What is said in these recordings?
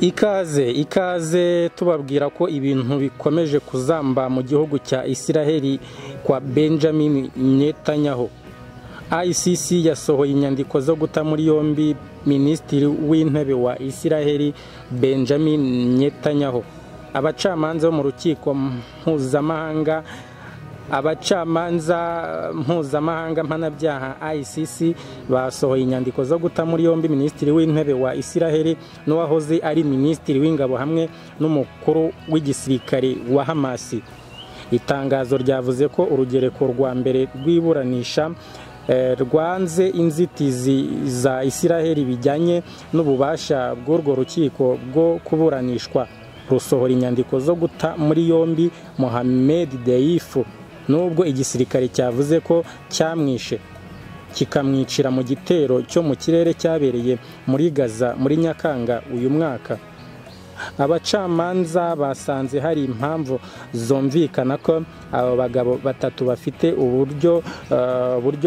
Ikaze ikaze, tubabwira ko ibintu bikomeje kuzamba mu gihugu cya Isiraheli kwa Benjamin Netanyahu. ICC yasohoye inyandiko zo guta muri yombi Minisitiri w'Intebe wa Isiraheli Benjamin Netanyahu. Abacamanza bo mu rukiko mpuzamahanga, abacamanza mpuzamahanga mpanabyaha ICC, basohoye inyandiko zo guta muri yombi Minisitiri w'Intebe wa Isiraheli n'uwahoze ari Minisitiri w'Ingabo hamwe n'umukuru w'igisirikare wa Hamasi. Itangazo ryavuze ko urugereko rwa mbere rw'iburanisha rwanze inzitizi za Isiraheli bijyanye n'ububasha bw'urwo rukiko bwo kuburanishwa, rusohora inyandiko zo guta muri yombi Mohammed Deif, nubwo igisirikare cyavuze ko cyamwishe kikamwicira mu gitero cyo mu kirere cyabereye muri Gaza muri Nyakanga uyu mwaka. Abacamanza basanze hari impamvu zumvikana ko abo bagabo batatu bafite uburyo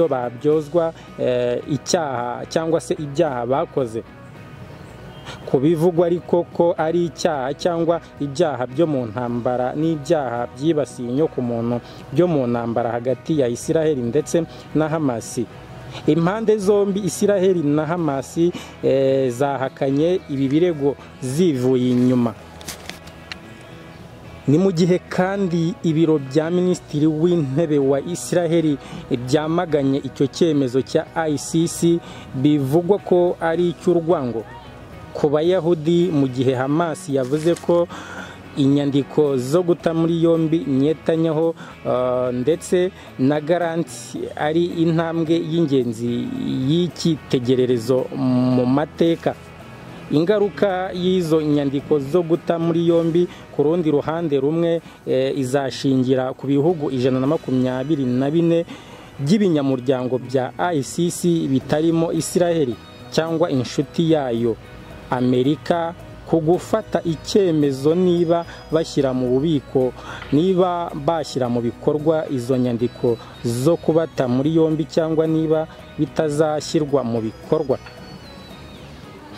babyozwa icyaha cyangwa se ibyaha bakoze. Ku bivugwa ariko ko ari icyaha cyangwa ibyaha byo mu ntambara n'ibyaha byibasiye inyokomuntu byo mu ntambara hagati ya Isiraheli ndetse na Hamasi. Impande zombi, Isiraheli na Hamasi, zahakanye ibi birego zivuye inyuma. Ni mu gihe kandi ibiro bya Minisitiri w'Intebe wa Isiraheli byamaganye icyo cyemezo cya ICC bivugwa ko ari icy'urwango ku Bayahudi, mu gihe Hamas yavuze ko inyandiko zo guta muri yombi Netanyahu ndetse na Gallant ari intambwe y'ingenzi y'icyitegererezo mu mateka. Ingaruka y'izo nyandiko zo guta muri yombi ku rundi ruhande rumwe izashingira ku bihugu 124 by'ibinyamuryango bya ICC bitarimo Isiraheli cyangwa inshuti yayo Amerika, ku gufata icyemezo niba bashyira mu bubiko, niba bashyira mu bikorwa izo nyandiko zo kubata muri yombi cyangwa niba bitazashyirwa mu bikorwa.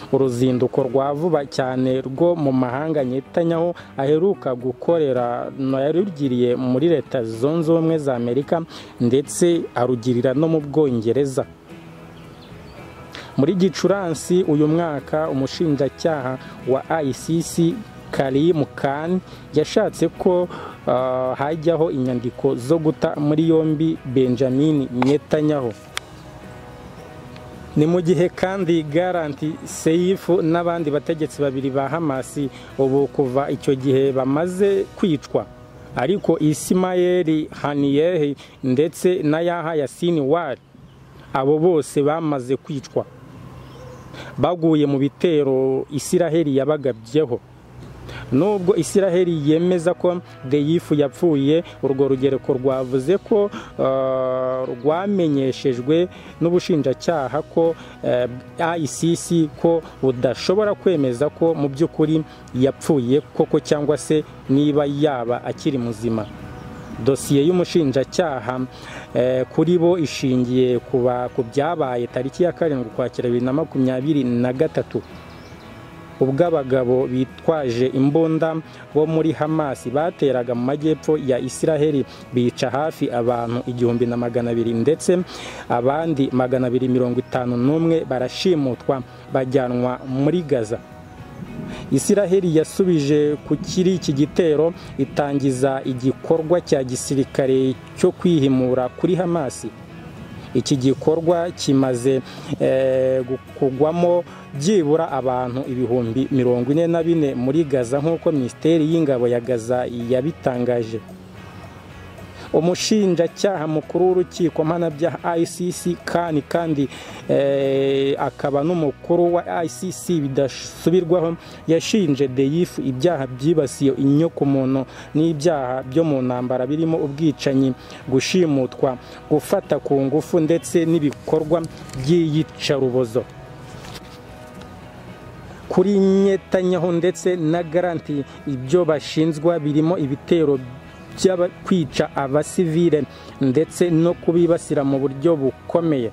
Uruzinduko rwa vuba cyane rwo mu mahanga Netanyahu aheruka gukorera yarugiriye muri Leta Zunze Ubumwe za Amerika, ndetse arugirira no mu Bwongereza. Muri Gicurasi uyu mwaka, umushinjacyaha wa ICC Karim Khan yashatse ko hajyaho inyandiko zo guta muri yombi Benjamin Netanyahu. Ni mu gihe kandi Gallant, Seif n'abandi bategetsi babiri ba Hamasi ubu kuva icyo gihe bamaze kwicwa, ariko Ismail Haniyeh ndetse na Yahya Sinwar abo bose bamaze kwicwa, baguye mu bitero Isiraheli yabagabyeho. Nubwo Isiraheli yemeza ko Deif yapfuye, urwo rugereko rwavuze ko rwamenyeshejwe n'ubushinjacyaha ko ICC ko budashobora kwemeza ko mu by'ukuri yapfuye koko cyangwa se niba yaba akiri muzima. Dosiye y'umushinjacyaha kuri bo ishingiye kuba ku byabaye tariki ya 7 Ukwakira 2023, ubwo abagabo bitwaje imbunda bo muri Hamas bateraga mu majyepfo ya Isiraheli, bica hafi abantu 1200 ndetse abandi 251 barashimutwa bajyanwa muri Gaza. Isiraheli yasubije ku kiri iki gitero, itangiza igikorwa cya gisirikare cyo kwihimura kuri Hamasi. Iki gikorwa kimaze kugwamo byibura abantu 44,000 muri Gaza, nk'uko Minisiteri y'Ingabo ya Gaza yabitangaje. Umushinjacyaha mukuru w'urukiko mpanabyaha ICC Khan, kandi akaba n'umukuru wa ICC bidasubirwaho, yashinje Deif ibyaha byibasiye inyokomuntu n'ibyaha byo mu ntambara birimo ubwicanyi, gushimutwa, gufata ku ngufu ndetse n'ibikorwa by'iyicarubozo. Kuri Netanyahu ndetse na Gallant, ibyo bashinzwa birimo ibitero kwica abasivile ndetse no kubibasira mu buryo bukomeye.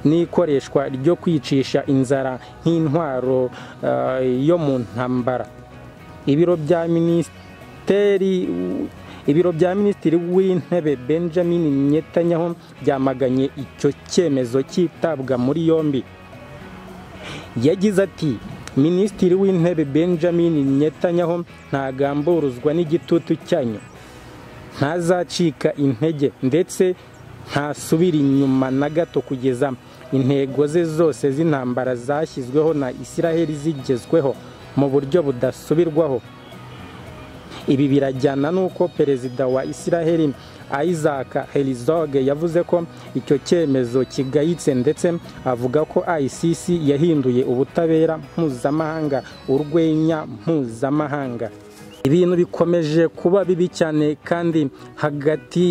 n'ikoreshwa ryo kwicisha inzara nk'intwaro yo mu ntambara. Ibiro bya Minisitiri w'Intebe Benjamin Netanyahu byamaganye icyo cyemezo cyitabwa muri yombi. Yagize ati: Minisitiri w'Intebe Benjamin Netanyahu ntagamburuzwa n'igitutu cyanyu, ntazacika intege ndetse ntasubira inyuma na gato kugeza intego ze zose z'intambara zashyizweho na Isiraheli zigezweho mu buryo budasubirwaho. Ibi birajyana n'uko Perezida wa Isiraheli Isaac Herzog yavuze ko icyo cyemezo kigayitse, ndetse avuga ko ICC yahinduye ubutabera mpuzamahanga urwenya mpuzamahanga. Ibintu bikomeje kuba bibi cyane kandi hagati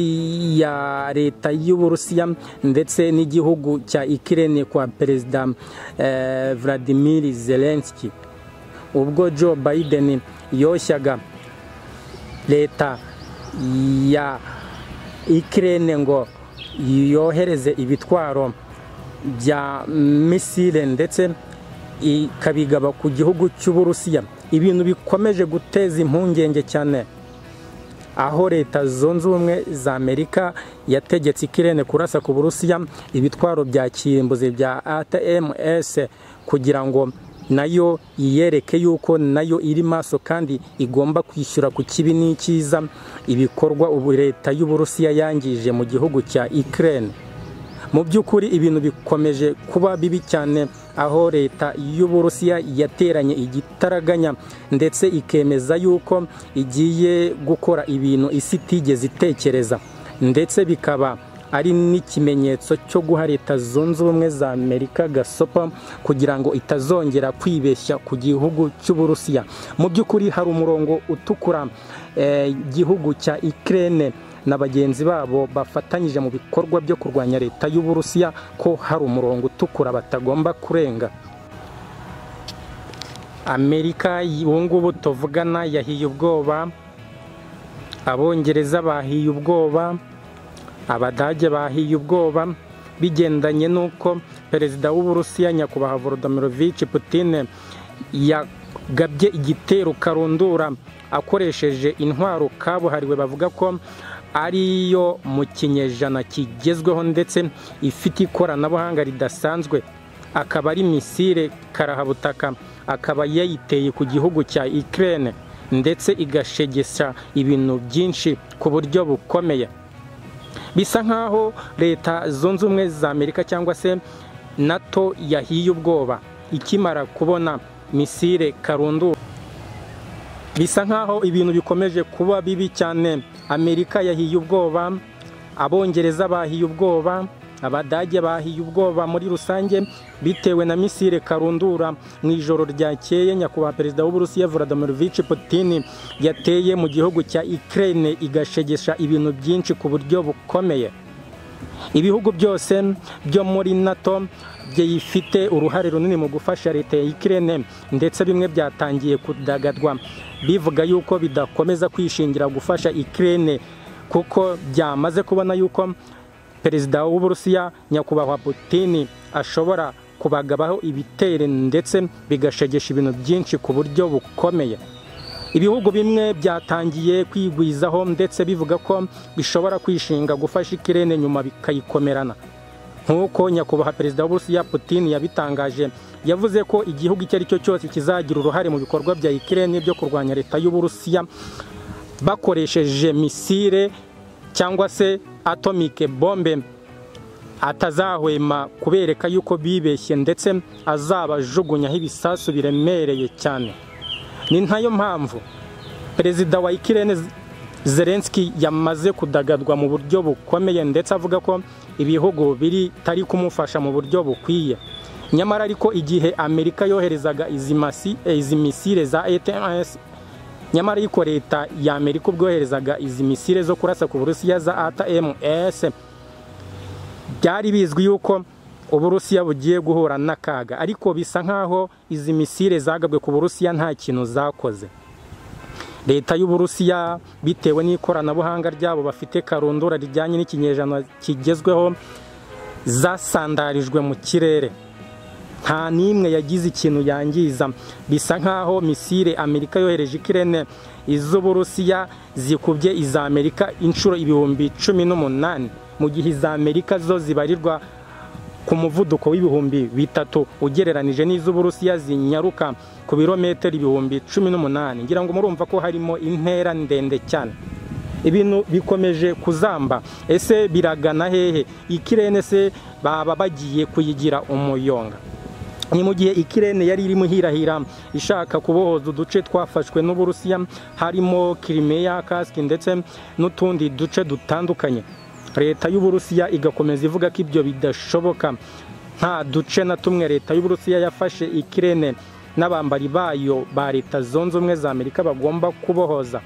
ya leta y'Uburusiya ndetse n'igihugu cya Ukraine kwa Perezida Vladimir Zelensky. Ubwo Joe Biden yoshyaga leta ya Ukraine ngo yohereze ibitwaro bya misile ndetse ikabigaba ku gihugu cy'Uburusiya, ibintu bikomeje guteza impungenge cyane, aho leta zunze ubumwe za Amerika yategetse Ukraine kurasa ku Burusiya ibitwaro bya kirimbuzi bya ATMS kugira ngo nayo yiyereke yuko nayo iri maso kandi igomba kwishyura ku kibi n'icyiza ibikorwa ubu leta y'Uburusiya yangije mu gihugu cya Ukraine. Mu by'ukuri ibintu bikomeje kuba bibi cyane, aho leta y'Uburusiya yateranye igitaraganya ndetse ikemeza yuko igiye gukora ibintu isi itigeze itekereza, ndetse bikaba ari n'ikimenyetso cyo guha leta zunze ubumwe za Amerika gasopo kugira ngo itazongera kwibeshya ku gihugu cy'Uburusiya. Mu by'ukuri hari umurongo utukura igihugu cya Ukraine na bagenzi babo bafatanyije mu bikorwa byo kurwanya leta y'Uburusiya, ko hari umurongo utukura batagomba kurenga. Amerika ubu ngubu tuvugana yahiye ubwoba, Abongereza bahiye ubwoba, Abadage bahiye ubwoba, bigendanye n'uko Perezida w'Uburusiya Nyakubahwa Vladimir Putin yagabye igitero karundura akoresheje intwaro kabuhariwe bavuga ko ariyo mu kinyejana kigezweho ndetse ifite ikoranabuhanga ridasanzwe, akaba ari misile karahabutaka, akaba yayiteye ku gihugu cya Ukraine ndetse igashegesha ibintu byinshi ku buryo bukomeye. Bisa nkaho leta zunze ubumwe za Amerika cyangwa se NATO yahiye ubwoba ikimara kubona misile karundura. Bisa nkaho ibintu bikomeje kuba bibi cyane. Amerika yahiye ubwoba, Abongereza bahiye ubwoba, Abadage bahiye ubwoba muri rusange bitewe na misile karundura mu ijoro ryakeye Nyakubahwa Perezida w'Uburusiya Vladimir Putin yateye mu gihugu cya Ukraine igashegesha ibintu byinshi ku buryo bukomeye. Ibihugu byose byo muri NATO byifite uruhare runini mu gufasha leta ya Ukraine, ndetse bimwe byatangiye kudagadwa bivuga yuko bidakomeza kwishingira gufasha Ukraine kuko byamaze kubona yuko Perezida w'Uburusiya Nyakubahwa Putin ashobora kubagabaho ibitere ndetse bigashegesha ibintu byinshi ku buryo bukomeye. Ibihugu bimwe byatangiye kwigwizaho ndetse bivuga ko bishobora kwishinga gufasha Ukraine nyuma bikayikomerana. Nk'uko Nyakubahwa Perezida w'Uburusiya Putin yabitangaje, yavuze ko igihugu icyo ari cyo cyose kizagira uruhare mu bikorwa bya Ukraine byo kurwanya leta y'Uburusiya bakoresheje misile cyangwa se atomic bombe atazahwema kubereka yuko bibeshye ndetse azabajugunyaho ibisasu biremereye cyane. Ni ntayo mpamvu Perezida wa Ukraine Zelensky yamaze kudagadwa mu buryo bukomeye ndetse avuga ko ibihugu biri tari kumufasha mu buryo bukwiye. Nyamara ariko igihe Amerika yoherezaga izi misile za ATMS, nyamara ariko leta ya Amerika ubwo yoherezaga izi misile zo kurasa ku Burusiya za ATMS, byari bizwi yuko Uburusiya bugiye guhura n'akaga, ariko bisa nkaho izi misile zagabwe ku Burusiya nta kintu zakoze. Leta y'Uburusiya bitewe n'ikoranabuhanga ryabo bafite karundura rijyanye n'ikinyejana kigezweho, zasandarijwe mu kirere, nta n'imwe yagize ikintu yangiza. Bisa nkaho misile Amerika yohereje Ukraine iz'Uburusiya zikubye iza Amerika inshuro 18,000, mu gihe iza Amerika zo zibarirwa ku muvuduko w'3000 ugereranije n'iz'Uburusiya zinyaruka ku birometero 18,000. Ngira ngo murumva ko harimo intera ndende cyane. Ibintu bikomeje kuzamba. Ese biragana hehe? Ukraine se baba bagiye kuyigira umuyonga? Ni mu gihe Ukraine yari irimo hirahira ishaka kubohoza uduce twafashwe n'Uburusiya, harimo Crimea, Kursk ndetse n'utundi duce dutandukanye. Leta y'Uburusiya igakomeza ivuga ko ibyo bidashoboka. Nta duce na tumwe leta y'Uburusiya yafashe Ukraine n'abambari bayo ba Leta Zunze Ubumwe za Amerika bagomba kubohoza.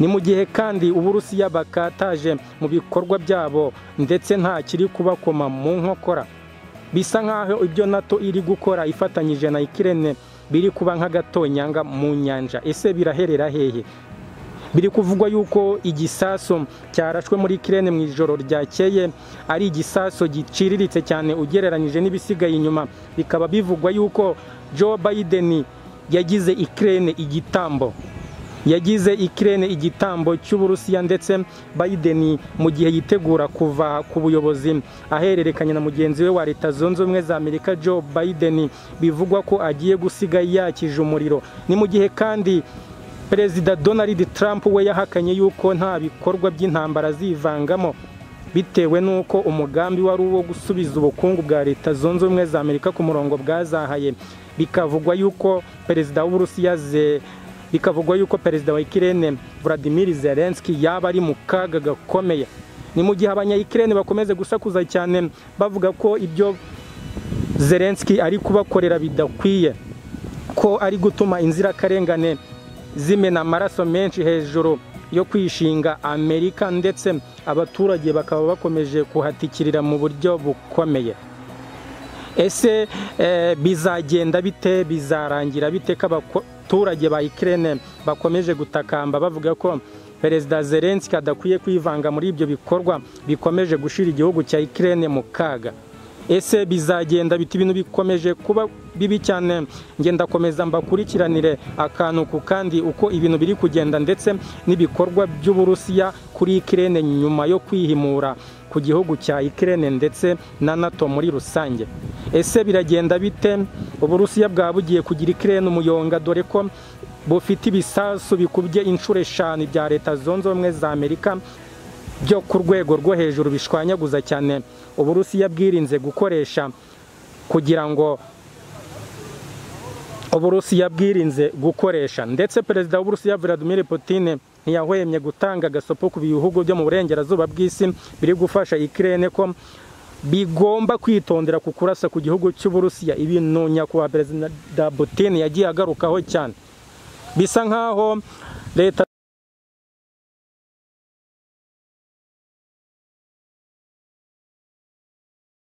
Ni mu gihe kandi Uburusiya bakataje mu bikorwa byabo ndetse nta kiri kubakoma mu nkokora. Bisa nkaho ibyo NATO iri gukora ifatanyije na Ukraine biri kuba nk'agatonyanga mu nyanja. Ese biraherera hehe? Biri kuvugwa yuko igisaso cyarashwe muri Ukraine mu ijoro ryakeye ari igisaso giciriritse cyane ugereranyije n'ibisigaye inyuma. Bikaba bivugwa yuko Joe Biden yagize Ukraine igitambo. Yagize Ukraine igitambo cy'Uburusiya, ndetse Biden mu gihe yitegura kuva ku buyobozi ahererekanya na mugenzi we wa Leta Zunze Ubumwe za Amerika Joe Biden, bivugwa ko agiye gusiga yakije umuriro. Ni mu gihe kandi Perezida Donald Trump we yahakanye yuko nta bikorwa by'intambara zivangamo, bitewe n'uko umugambi wari uwo gusubiza ubukungu bwa Leta Zunze Ubumwe za Amerika ku murongo bwazahaye. Bikavugwa yuko Perezida w'Uburusiya bikavugwa yuko Perezida wa Ukraine Vladimir Zelensky yaba ari mu kaga gakomeye. Ni mu gihe abanya-Ukraine bakomeze gusakuza cyane bavuga ko ibyo Zelensky ari kubakorera bidakwiye, ko ari gutuma inzirakarengane zimena amaraso menshi hejuru yo kwishinga Amerika, ndetse abaturage bakaba bakomeje kuhatikirira mu buryo bukomeye. Ese bizagenda bite? Bizarangira bite ko abaturage ba Ukraine bakomeje gutakamba bavuga ko Perezida Zelensky adakwiye kwivanga muri ibyo bikorwa bikomeje gushira igihugu cya Ukraine mu kaga? Ese bizagenda bite? Ibintu bikomeje kuba bibi cyane. Ngenda komeza mbakurikiranire akantu ku kandi uko ibintu biri kugenda, ndetse n'ibikorwa by'Uburusiya kuri Ukraine nyuma yo kwihimura ku gihugu cya Ukraine ndetse na NATO muri rusange. Ese biragenda bite? Uburusiya bwa bugiye kugira Ukraine umuyonga, dore ko bufite ibisasu bikubye inshuro 5 bya Leta Zunze Ubumwe za Amerika byo ku rwego rwo hejuru bishwanyaguza cyane. Uburusiya bwirinze gukoresha kugira ngo Uburusiya bwirinze gukoresha, ndetse Perezida w'Uburusiya Vladimir Putin ntiyahwemye gutanga agasopo ku bihugu byo mu burengerazuba bw'isi biri gufasha Ukraine ko bigomba kwitondera ku kurasa ku gihugu cy'Uburusiya. Ibintu nyakubahwa Perezida Putin yagiye agarukaho cyane. Bisa nkaho leta